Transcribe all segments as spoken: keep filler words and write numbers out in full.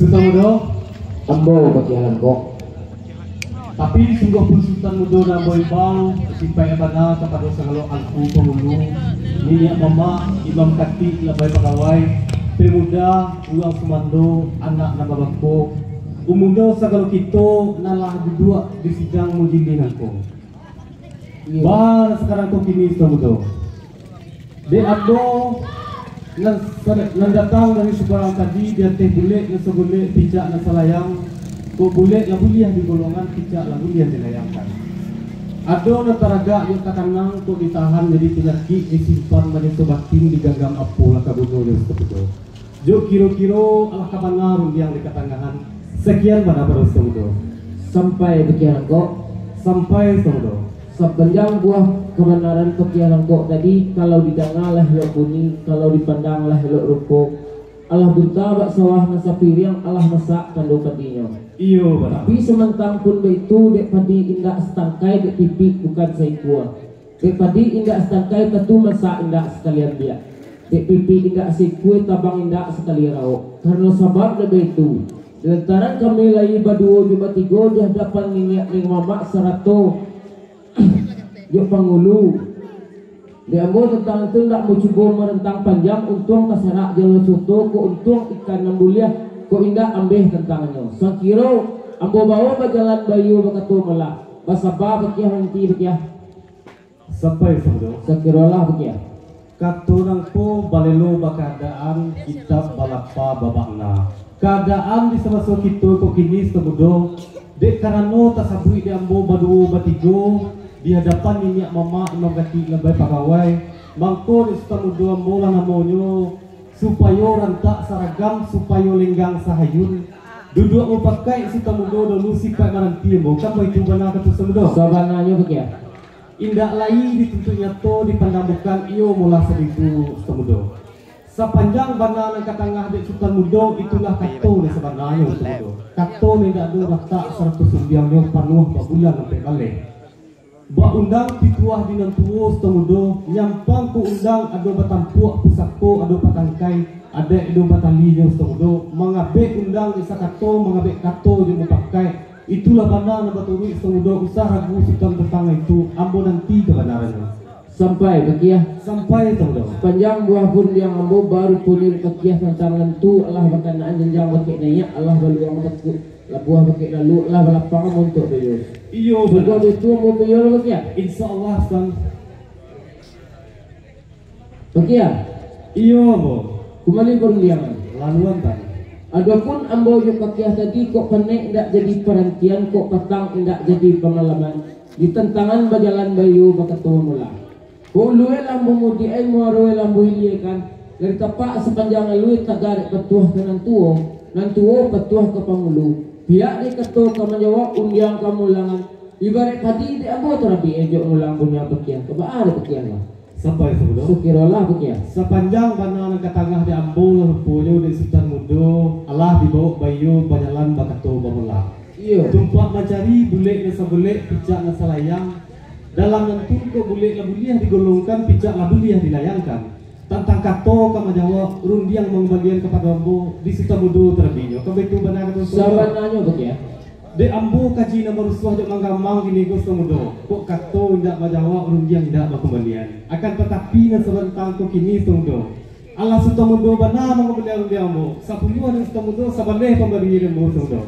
Sutan Mudo, ambo Pakiah Langkok. Tapi sungguahpun Sutan Mudo nan ambo imbau, sipaik bana kapado sagalo angku pangulu, niniak mamak, imam katik, labai pagawai, pemuda, urang sumando, anak nan babangko, umunyo sagalo kito nan lah duduak di sidang majilih nangko. Iyo. Baa sakarang ko kini, Sutan Mudo? Dek ado nan sa-, nan datang dari subarang tadi, di ateh bulek nan sabulek, picak nan salayang, kok bulek lah buliah digolongkan, picak lah buliah dilayangkan. Ado nan taragak jo takanang, kok ditahan jadi panyakik, disimpan manyaso batin, diganggam apo lah kagunonyo, Sutan Mudo. Jo kiro-kiro alah ka bana rundiang di katangahan. Sakian bana pado Sutan Mudo. Sampai Pakiah Langkok. Sampai Sutan Mudo. Sapanjang buah kabanaran Pakiah Langkok tadi, kalau didanga lah elok bunyi, kalau dipandang lah elok rupo. Alah bunta bak sawah nan sapiriang, alah masak tando padinyo. Iyo, bana. Tapi samantang pun baitu, dek padi indak satangkai, dek pipik bukan saikua. Dek padi indak satangkai, tantu masak indak sakali ambiak. Dek pipik indak saikua, tabang indak sakali raok. Karano sabab nan baitu, di lantaran kami lai baduo jo batigo di hadapan niniak neng mamak sarato jo pangulu. Dek ambo tantang itu indak ambo cubo marantang panjang, untuang tasarak jalua soto, kok untuang ikan nan buliah, kok indak ambeh tantangannyo. Sakiro ambo bawo bajalan baiyo bakato malah, basaba Pakiah, mananti Pakiah. Sampai Sutan Mudo. Sakiro lah Pakiah. Kato nangko balelo bakaadaan, kitab balapa bamakna. Kaadaan di samaso kito ko kini, Sutan Mudo, dek karano tasabuik dek ambo baduo batigo di hadapan niniak mamak, imam katik, labai pagawai, mangko dek Sutan Mudo ambo lah namonyo, supayo rantak saragam, supayo lenggang sahayun. Duduak mupakaik Sutan Mudo dahulu, sipaik mananti ambo. Kan baitu bana kato Sutan Mudo? Sabananyo Pakiah. Indak lai dituntuik nyato, dipandang bukan, iyo molah saditu, Sutan Mudo. Sapanjang bana nan ka tangah dek Sutan Mudo, itulah kato nan sabananyo, Sutan Mudo. Kato nan indak ado ratak sarato sumbiangnyo, panuah babulan ampek baleh. Baundang pituah di nan tuo, Sutan Mudo, nyampang ko undang, ado batampuak pusako, ado patangkai, adaik ado batalinyo, Sutan Mudo, mangabek undang dek sakato, mangabek kato dek mupakaik. Itulah bana nan baturuik, Sutan Mudo, usah ragu Sutan tantang itu, ambo nanti kabanarannyo. Sampai, Pakiah. Sampai, Sutan Mudo. Sapanjang buah pun yang ambo baru punyo Pakiah tantang nan tu, alah bakanaan janjang bakek naiak, alah baluang bakek labuah, bakek lalu, alah balapang montok doyo. Iyo, sudah bana. Itu ambo muyol, Pakiah. Insya Allah, Sutan. Pakiah. Iyo, ambo. Kumbali parundiangan. Laluan, Tan. Adopun ambo jo Pakiah tadi, kok panek indak jadi parantian, kok patang indak jadi pangalaman, di tantangan bajalan baiyo bakato mula. Kok ulu e lah mamudi ai, muaro e lah mahilia kan, dari tapak sapanjang alui tagak dek patuah ka nan tuo, nan tuo patuah ka pangulu. Pihak dek kato ka manjawab, undiang ka mulangan, ibaraik padi dek ambo tarabiak e jo mulang bunyiang Pakiah, ka baa dek Pakiah lah. Sampai Sutan Mudo. Sakirolah Pakiah. Sapanjang bana nan ka tangah dek ambo lah ruponyo dek Sutan Mudo, alah dibawok baiyo bajalan bakato bamulang. Iyo. Tumpak mancari bulek nan sabulek, picak nan salayang. Dalam nan tu kok bulek lah buliah digolongkan, picak lah buliah dilayangkan. Tantang kato ka manjawab, rundiang mangambalian kapado ambo di Sutan Mudo tarabihnyo. Kan baitu bana kato Sutan Mudo? Sabananyo Pakiah. Dek ambo kaji nan barusuah jo manggamang kini ko Sutan Mudo. Kok kato indak manjawab, rundiang indak bakumbalian. Akan tatapi nan sabantang ko kini Sutan Mudo, alah Sutan Mudo bana mangambalian rundiang ambo. Sapuluah dek Sutan Mudo, sabaleh pambari dek ambo Sutan Mudo.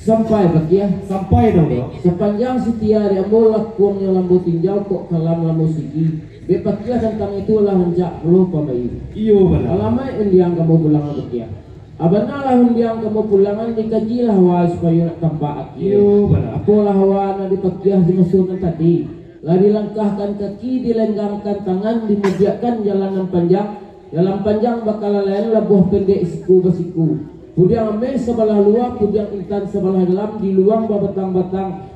Sampai Pakiah. Sampai Sutan Mudo. Sapanjang sitia dek ambo lakuangnyo lambo tinjau, kok kalam lambo sigi. Dek Pakiah tantang itu lah rancak pulo pambayi. Iyo, bana. Alamaik undiang ka ambo pulangan Pakiah. Abana lah undiang ka ambo pulangan, dikajilah awai supayo nak tampak akie. Iyo, bana. Apolah awai nan dek Pakiah di maso nan tadi. Lah dilangkahkan kaki, dilenggangkan tangan, dimudiakkan jalan nan panjang, jalan panjang bakalalaian, labuah pendek siku basiku. Pudiang ameh sabalah lua, pudiang intan sabalah dalam, di luang babatang-batang.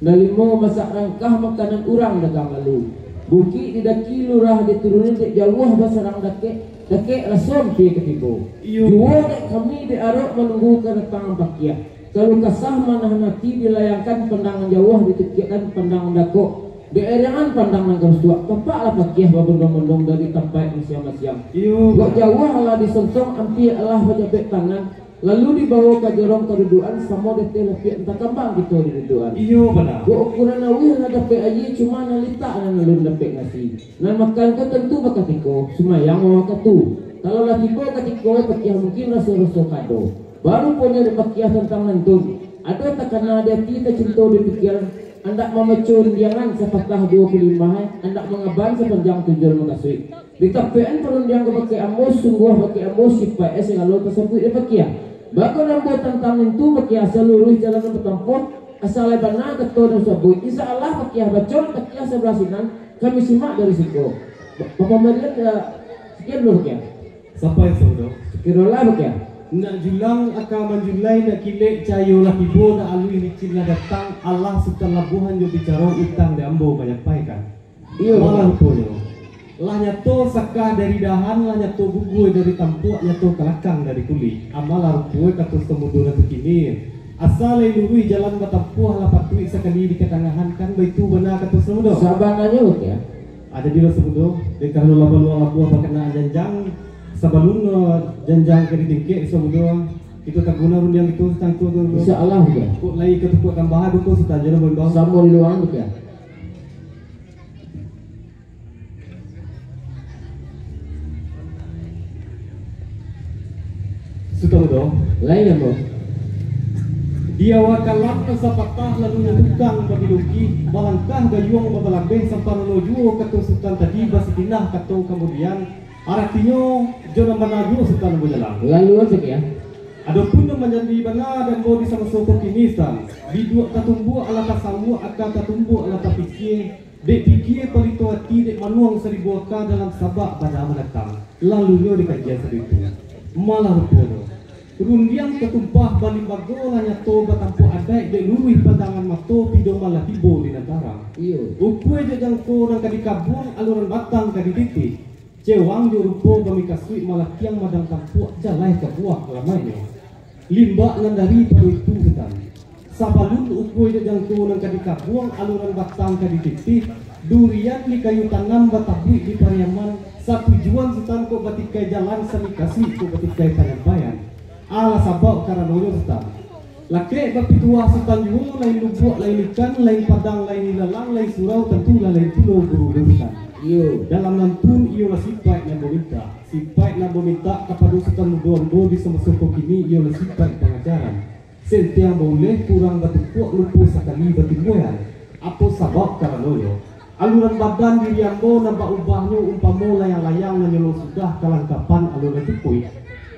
Dalimo masak rangkah, makanan urang dagang lalu. Bukik didaki, lurah dituruni, dek jauah basarang dakek, dakek raso ampia ka tibo. Iyo. Juo dek kami dek arok manunggu kadatangan Pakiah. Kalau kasah manahan ati, dilayangkan pandangan jauah, ditukiakkan pandangan dakok. Dek erangan pandang nan ka rusuak, tampaklah Pakiah babondong-bondong dari tampaik masiang-masiang. Iyo, bana. Kok jauah alah disontong, ampia alah bajabek tangan, lalu dibawo ka jorong kadudukan, samo di ateh lapiak antah kambang kito didudukan. Iyo, bana. Kok ukuran awih lah dapek aia, cuma nan litak nan alun dapek nasi. Nan makan ko tantu bakatiko, sumayang mawakatu. Kalau lah tibo katiko, pakiah mungkin raso-raso kado. Baru punyo dek pakiah tantang nantun. Ado takana di ati, tacinto di pikiran, andak mamaco rundiangan sapatah duo kulimah, andak mangaban sapanjang tujuan mukasuik. Ditapekan parundiang ka bakeh ambo, sungguah bakeh ambo sipaik e sagalo tasabuik dek pakiah. Bako nan ambo tantang nantun pakiah, saluruih jalan nan batampuah, asa lai bana kato nan sabuik. Insya Allah pakiah, baco pakiah sabalah sinan, kami simak dari siko. Ba-, bapambarian, eh, sakian dulu pakiah. Sampai sabudo. Sakirolah pakiah. Nak julang aka manjulai, nak kilek cahayo lah tibo, nak aluih licin lah datang, alah Sutan Labuhan jo bicaro, utang di ambo manyampaikan. Iyo, malah ruponyo, lah nyato sakah dari dahan, lah nyato guguah dari tampuak, nyato kalakang dari kulik. Amalah rupo kato samudo nan kini. Asa lai luruih jalan batampuah, lah patuik sakali di katangahan, kan baitu bana kato samudo? Sabananyo, pakiah. Ah, jadilah samudo, dek karano lah baluang labuah bakanaan janjang, sabalun, eh, janjang ka ditingkek samudo, kito taguna rundiang kito satangku tu. Insya Allah, pakiah. Kok lai ka tukuak tambahan, beko satanjana baimbau. Samo di luang, pakiah. Sutan Mudo. Lai, ambo. Di awak kalam nan sapatah, lalu tukang babilukih, balangkah gayuang babalabeh, samparono juo kato Sutan tadi, basitinah kato kamudian, aratinyo jo nan bana juo Sutan bajalan. Lalu, pakiah. Adopun nan manjadi bana di ambo di samaso ko kini, Sutan, biduak tatumbuak alah tasawua, aka tatumbuak alah tapikia, dek pikia palito ati, dek manuang saribu aka, dalam sabak bana mandatang, lalunyo dikajian sado itu. Malah ruponyo, rundiang tatumpah balimbago, lah nyato batampuak adaik, dek luruih pandangan mato, pidoman lah tibo di nan tarang. Iyo. Ukua jo jangko nan ka dikabuang, aluran batang ka dititih. Cewang jo rupo bamikasuik, malatiang madang tampuak, jalai tabuah lamainyo. Limbak nan dari pado itu, Sutan. Sabalun ukua jo jangko nan ka dikabuang, aluran batang ka dititih, durian di kayu tanam batabuik di Pariaman, satujuan Sutan kok batikai jalan, samikasuik kok batikai panyampaian. Alah sabab karanonyo, Sutan. Lakek bapituah Sutan juo, lain lubuak, lain ikan, lain padang, lain ilalang, lain surau, tantulah lain pulo guru Sutan. Iyo. Dalam nantun iyolah sipaik nan bamintak. Sipaik nan bamintak kapado Sutan Mudo ambo di samaso ko kini iyolah sipaik pangajaran. Sentiang bauleh kurang batukuak, lupo sakali batimbuahan. Apo sabab karanonyo? Aluran badan diri ambo nan baubahnyo umpamo layang-layang nan nyolong sudah kalangkapan alun lah cukuik.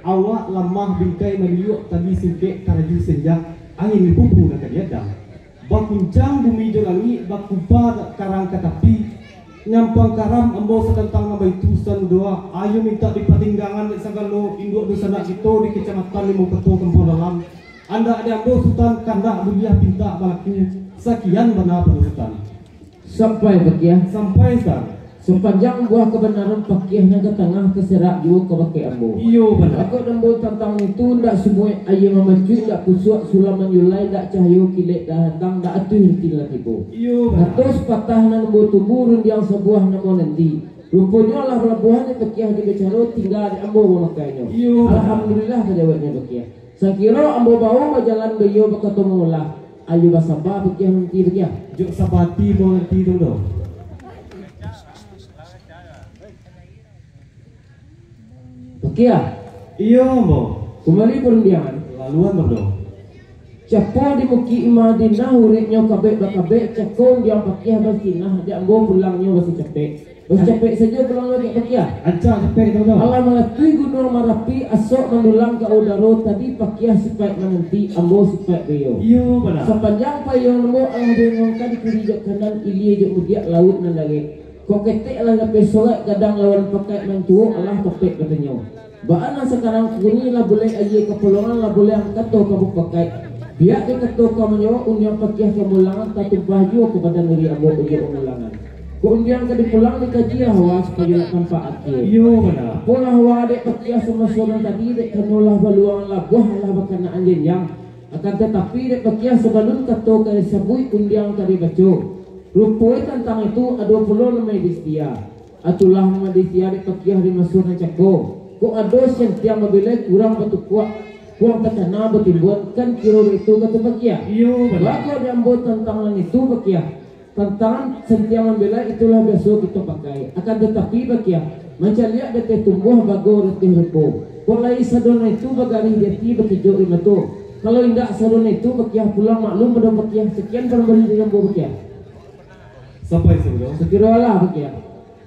Awak lamah bingkai maliuak, tali singkek karaju senjang, angin lipupu nan ka diadang. Bakuncang bumi jo langik, bakuba karang ka tapi. Nyampang karam ambo satantang nan baitu, Sutan Mudo, ayo mintak dipatinggangan dek sagalo induak dunsanak kito di Kecamatan Limau Kato Kampuang Dalam. Andak di ambo, Sutan, kandak buliah pintak balaku. Sakian bana pado Sutan. Sampai, pakiah. Sampai, Sutan. Sapanjang buah kabanaran pakiah nan ka tangah, taserak juo kabake ambo. Iyo, bana. Bako nan ambo tantang itu, ndak sumuek aia mambacuik, ndak pusuak sulam manjulai, ndak cahayo kilek dah datang, ndak atuih licin lah tibo. Iyo, bana. Atos patah nan ambo tumbu, rundiang sabuah namo nanti. Ruponyo lah balabuahan dek pakiah di bacaro, tingga dek ambo mamakainyo. Iyo, bana. Alhamdulillah, ka jaweknyo pakiah. Sakiro ambo bawo bajalan, baiyo bakato mangulah. Ayo basaba, pakiah, mananti, pakiah. Jok saba ati mananti tu, do. Pakiah. Iyo, ambo. Kumbali parundiangan. Laluan, do. Capo di Bukik Madinah, uriknyo kabek bakabek, cako diang pakiah basinah, dek ambo pulangnyo basacapek. Bacapek sajo pulangnyo dek pakiah. Ancak capek tu, tu. Alah malatuih Gunuang Marapi, asok mandulang ka udaro, tadi pakiah sipaik mananti, ambo sipaik baiyo. Iyo, bana. Sapanjang payuang ambo alah bengong ka di kiri jo kanan, ilia jo mudiak, lauik nan larek. Kok ketek alah lapeh sorak, gadang lawan pakaik, nan tuo alah tapek batanyo. Baa nan sakarang kini, lah bulek aia kapolongan, lah bulek angkato ka bupakaik. Bia dikato ka manjawab, undiang pakiah ka mulangan, tatumpah juo ka badan diri ambo ujuak pamulangan. Kok undiang ka dipulang, dikaji lah hawa, supayo nak tampak akie. Iyo, bana. Apolah hawa dek pakiah samaso nan tadi, dek karano lah baluang labuah, lah bakanaan janjang. Akan tatapi, dek pakiah, sabalun kato ka disabuik, undiang ka dibaco. Rupo e tantang itu, ado pulo nan ma-, distia. Atulah nan diisian dek pakiah di maso nan cako. Kok ado santiang babilai kurang batukuak, kurang tacana batimbun, kan kiro baitu kato pakiah. Iyo, bana. Bago di ambo tantang nan itu pakiah. Tantangan santiang mambilai itulah biaso kito pakai. Akan tatapi pakiah, mancaliak di ateh tumbuah bago di ateh rupo. Kok lai sadonyo itu bagarih di ati bakijok di mato. Kalau indak sadonyo itu pakiah pulang maklum pado pakiah. Sakian pambari dari ambo pakiah. Sampai sabuliau. Sakiro alah pakiah.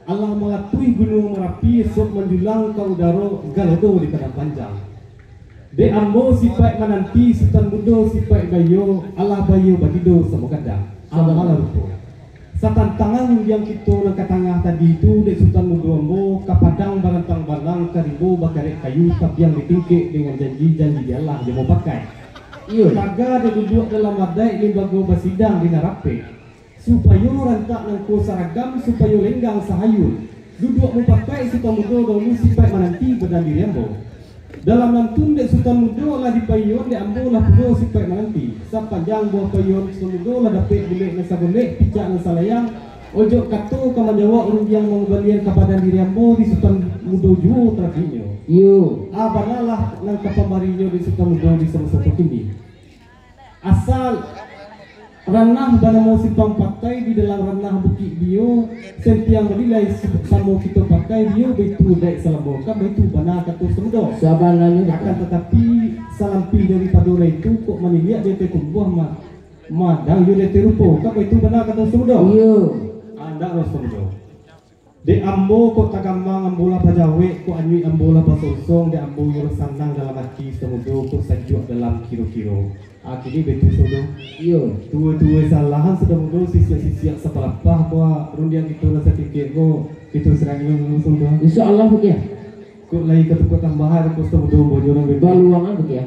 Alah malatuih Gunuang Marapi, esok manjulang ka udaro, galodo di padang panjang. Dek ambo sipaik mananti, Sutan Mudo sipaik baiyo, alah baiyo batido samo gadang. Alah rupo. Satantangan rundiang kito nan ka tangah tadi tu, dek Sutan Mudo ambo, ka padang balantang balang, ka rimbo bakarek kayu, tabiang ditingkek dengan janji-janji di alah jo mapakai. Iyo. Taga dek duduak dalam adaik, limbago basidang di nan rapek. Supayo rantak nangko saragam, supayo lenggang sahayun. Duduak mupakaik Sutan Mudo dahulu sipaik mananti badan diri ambo. Dalam nantun dek Sutan Mudo lah dipaiyoan dek ambo lah pulo sipaik mananti. Sapanjang buah paiyoan Sutan Mudo lah dapek bulek nan sagolek, picak nan salayang, ojok kato ka manjawab rundiang mangubalian ka badan diri ambo di Sutan Mudo juo tarapiknyo. Iyo. A, banalah nan ka pambarinyo dek Sutan Mudo di samo-samo kini. Asal ranah banamo Simpang Patai di dalam ranah Bukik Bio, santiang babilai samo kito pakai, iyo baitu daik salamo, kan baitu bana kato Sutan Mudo. Sabananyo. Akan tatapi, salampih daripado nan itu, kok maniliak di ateh tumbuah ma-, madang iyo di ateh rupo, kan baitu bana kato Sutan Mudo. Iyo. Andak lo Sutan Mudo. Dek ambo kok tagamang, ambo lah bajawek, kok anyuik ambo lah basosong, dek ambo iyo lah sanang dalam ati, Sutan Mudo kok sajuak dalam kiro-kiro. A, kini baitu Sutan Mudo. Iyo. Tuo-tuo salahan Sutan Mudo, sisiak-sisiak sapalapah, kok rundiang kito lah satikek ko, kito sarangi dulu Sutan Mudo. Insya Allah, pakiah. Kok lai ka tukar tambahan, kok Sutan Mudo, ambo jo urang bebas. Baluangan, pakiah.